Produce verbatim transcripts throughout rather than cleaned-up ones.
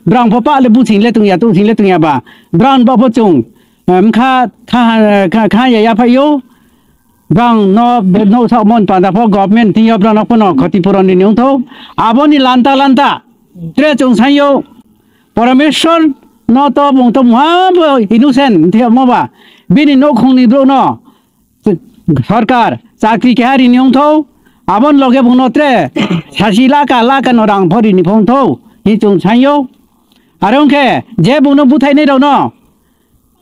Brang pho pa le buthing le tongya, tongthing le tongya ba. Brang ba pho chung, em, kha, kha, kha, kha ya ya phaio. Brang no, be-, no sa mon panda pho government thing yo brang no pho no khoti puron ni nung tho. Aboni lanta lanta. Tre chung sayo. Parameshwar no to bung to mha bo innocent thia mo ba. Bini no khong ni bro no. Sarkar chakri keha rini wngthou, aboni loge bungno tre sasi laka laka no rang pho rini phongthou, hi chung sanyo. Aro wngkhe je bungno buthainai rokno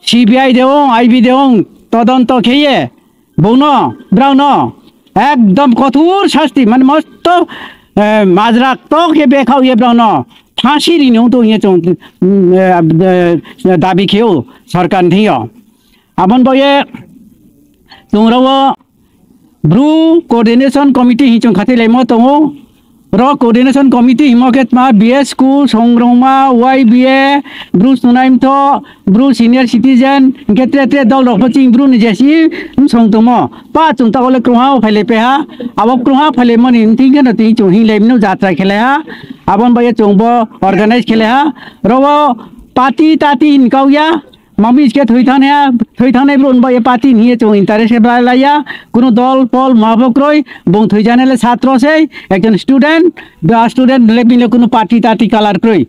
C B I de ong, I B de ong, todonto kheye bungno, brokno ekdom kothor sasti, mane mosto, eh, majrak tok ye bekhao ye brokno phasi rini wngthou hiye chung, mm, eh, eh, dabi kheo sarkar ni thingyo. Aboni bagwi chwng rw-o Bru Coordination Committee hinwi chwng khathai laima tongo. Ro Coordination Committee himo khe tma B S school, Songrongma, Y B A, Bru Sunaimtho, Bru Senior Citizen, hinkhe tre tre dol rok pho chini Bru ni jesi bwsong tongmo. Pa chwng ta ole kwrwngha o phailai paiha, abo kwrwngha phailaimani hinwi khe no tini chwng hinlai mino jatra khelaiha, aboni bagwi chwng bo organize khelaiha. Ro-o party tati hin kau ya, Mami iske thwi thangya, thwi thangnai bro hwnba e party ni hiye chwng interest khe bwlai laiya. Kunu dol pol ma bo kwrwi, bung thwi jani le satro sei, ekjon student, ba student le bini le kunu party tati kalar kwrwi.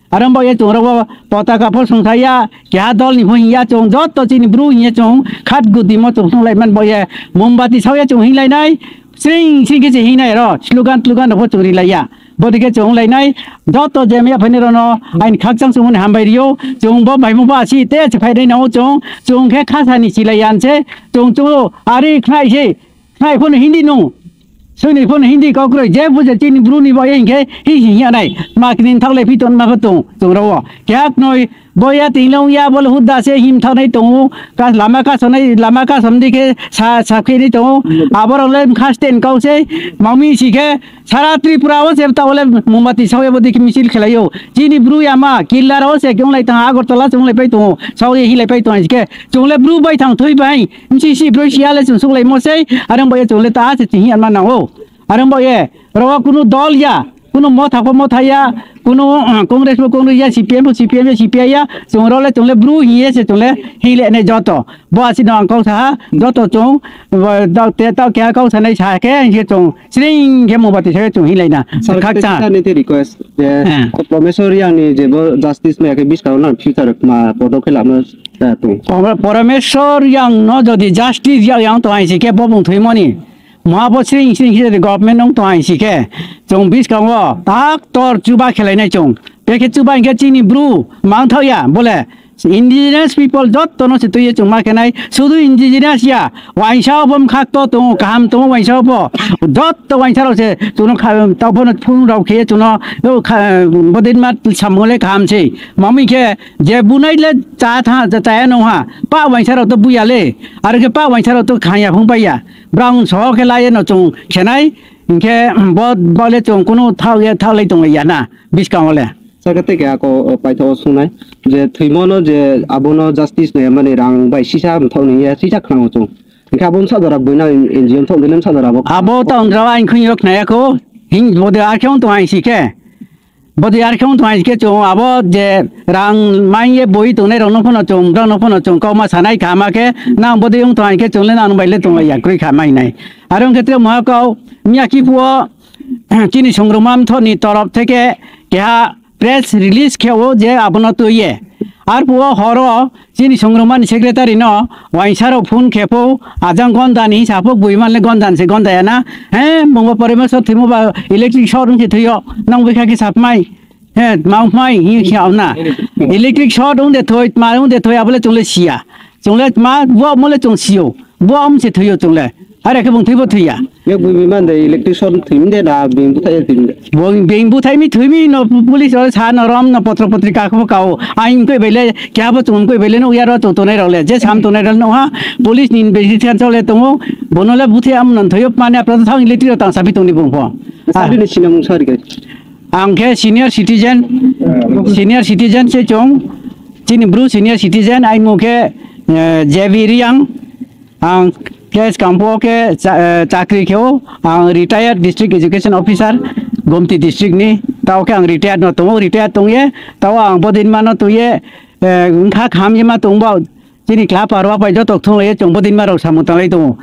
Aro hwnba e chwng rogo potaka pho sungsaiya, keha dol ni pho hinya chwng jotto chini bru hinya chwng khat gudi mo chwng sung lai man bo ye mombati sawi ya chwng hin lai nai, sring sring khe se hin nai ro, slogan tlugan rok pho chwng ri laiya. Bodike chwng lainai, joto je mia phaini rono aini khakchang chwngmani hambai rio, chwng bo bai mungbo asi te se phainai nango chwng, chwng khe khasani chilai yan se, chwng chwng ari khnai se, khnai phone Hindi nung, sini phone Hindi kok roi, je buje chini bru ni bo hinkhe hi hi ya nai, ma kini thak le phiton ma phatung, chwng ro, kyak noi, Boya tinglong ya bol hudda se him thoknai tongo, kas lama kasonai, lama kasom dikhe sa, sakhe ni tongo, aborok le khasten kau se, mami sikhe, sara Tripura o se ta ole mombati sawi bo dikhe misil khelaio, chini bru yama, killa ro se kyung lai tang Agartala chwng lai pai tongo, sawi hi lai pai tongo sikhe, chwng le bru bai thang thui bai, msi si bru sia le chwng suk lai mo sei, arang boya chwng le ta se ching hi anma nango, arang boya, ro kunu dol ya, Kuno motha bo motha ya, kuno, uh, Congress bo Congress ya, C P M bo C P M ya, C P I ya, chwng role chwng le bru hiye se chwng le hile ne joto. Bo asi no ang kok saha, joto chwng, uh, dok te tok kya kok sanai sa khe, hiye chwng sring khe mo bati sa chwng hilai na. Sir, khak cha. Tei tei request je, eh, Promeswar yang ni je bo justice ma ya khe biskang nang future ma bodo khe lama ta tu. Pora-, Promeswar yang no jodi justice ya yang to ai si khe bo bung thui moni. Mabo sring sring khe government nung tong hai si khe, chwng biskango tak tor chuba khelai nai chwng. Bekhe chuba hinkhe chini bru mangthok ya, bole indigenous people jotto no se twiye chwng ma khenai, sudu indigenous ya, waisa bo mkhak to tongo, kaham tongo waisa bo, jotto waisa rok se chwngno kha-, tabo no phung rok khe chwngno, o kha-, bodin ma samung le kaham se. Mami khe je bunai le cha tha, cha, chaya nung ha, pa waisa rok to buya le, aro khe pa waisa rok to khaya phung paiya. Brown soho khe laye no chwng khenai, hinkhe bo, bo le chwng kunu thao ye thao lai tong ya na, biskango le. Saka tei khe ako, o, paithago sungnai, je thwimo no je abono justice no mani rang bai sisa mthok ni ya, sisa khwnango chwng. Hinkhe abo msa jora buina N G O mthok ni le msa jora bo. Abo ta undra ang khunyo khnaya ko, hing bo de arkhe ong tong ang si khe. Bodi ar khe wng tong hai khe chwng abo je rang mai ye boi tongnai rok no phano chwng, rok no phano chwng kok ma sanai kaham khe nang bodi wng tong hai khe chwng le nang bai le tong lai ya kwrwi kha mai nai. Aro wng khe tre moha kau miya kiphilwi chini songrwma mthoh ni torof theke keha press release khe o je abono twi ye. Arphuo horo Chini songrwmani secretary no waisa rok phone khe pho ajang gonda ni hisa pho bui manle gonda ni se gonda ya na. He, mungbo Parameshwar thwimo ba electric short wng se thwiyo. Nang bwkha khe sap mai. He, ma wng mai hi khe au na. Electric short wng de thwi, ma wng de thwi abole chwng le siya. Chwng le ma bo mo le chwng siyo. Bo am se thwiyo chwng le. Are khe bung thwibo thwiya. Yak bui bui man de electric short thwim de da bing buthai thwim de. Bung bing buthai mi thwimi no police rok sa no rom no potro potrika kho kao. Ain koi bele kya bo chung koi bele no yaro to tonai rok le je sam tonai rok no ha police ni investigation chole tongo. Bono le buthe am non thoyop mane apra thang electric tang sabi tongni bung pho. Sabi ni sinamung sari kai. Ang khe senior citizen, senior citizen se chong. Chini bru senior citizen ai mo khe, eh, J B Riang. Ang K S Kampo khe cha-, eh, chakri khe o, ang retired district education officer, Gomti district ni, tao khe ang retired no tongo, retired tongye, tao ang bodin mano tongye, eh, wngkha khamye ma tongbo, chini kla parwa pai joto thunglaiye chwng bodin ma rok samung tanglai tongo.